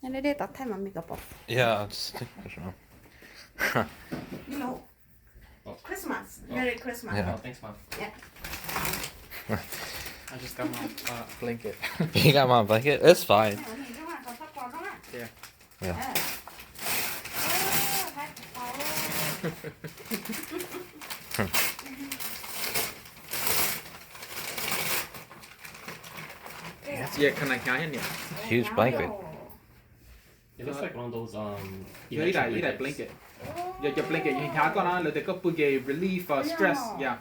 Dej dej tau thaij mas me ka pom. Yeah, just take a picture. Hello. Christmas. Merry Christmas. Yeah. Oh, thanks, Mom. Yeah. I just got my uh, blanket. You got my blanket? It's fine. Yeah. Yeah, kind of hnyav thiab niam. Huge blanket. It looks like one of those um Yog ib daim, ib daim blanket. Yog cov blanket yog hnyav koj no, lawv tias koj pw ces relief uh, stress, yeah.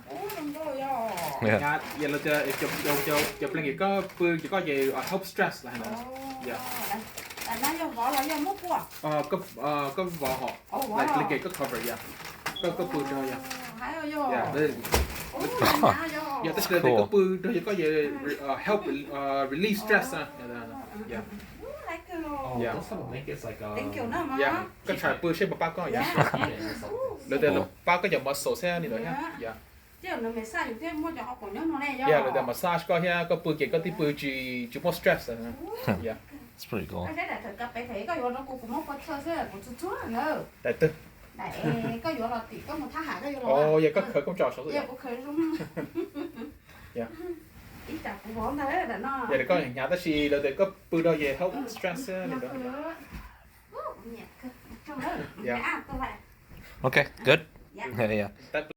Hnyav, yog lawv tias cov, cov, cov blanket koj pw ces koj ces uh, help stress lawm hais ntawd. Yeah. Koj vov hom, like blanket koj cover, yeah. Koj, koj pw rau, yeah. Yeah, yog tab sis lawv tias koj pw rau ces koj ces uh, help uh, relieve stress. Yeah. Yeah. Koj txhais pw seb puas pab koj, yeah. Lawv tias lawv pab koj cov muscle xwb li ntawd thiab, yeah. Yeah, lawv tias massage koj thiab koj pw ces koj thiaj pw tsis, tsis muaj stress. Yeah. That's pretty cool. Daim twg? Oh, yog koj khawv koj tso saud xwb. Yeah. Yog koj hnyav tab sis lawv tias koj pw rau ces help stress xwb li ntawd. Yeah. Okay, good. Yeah.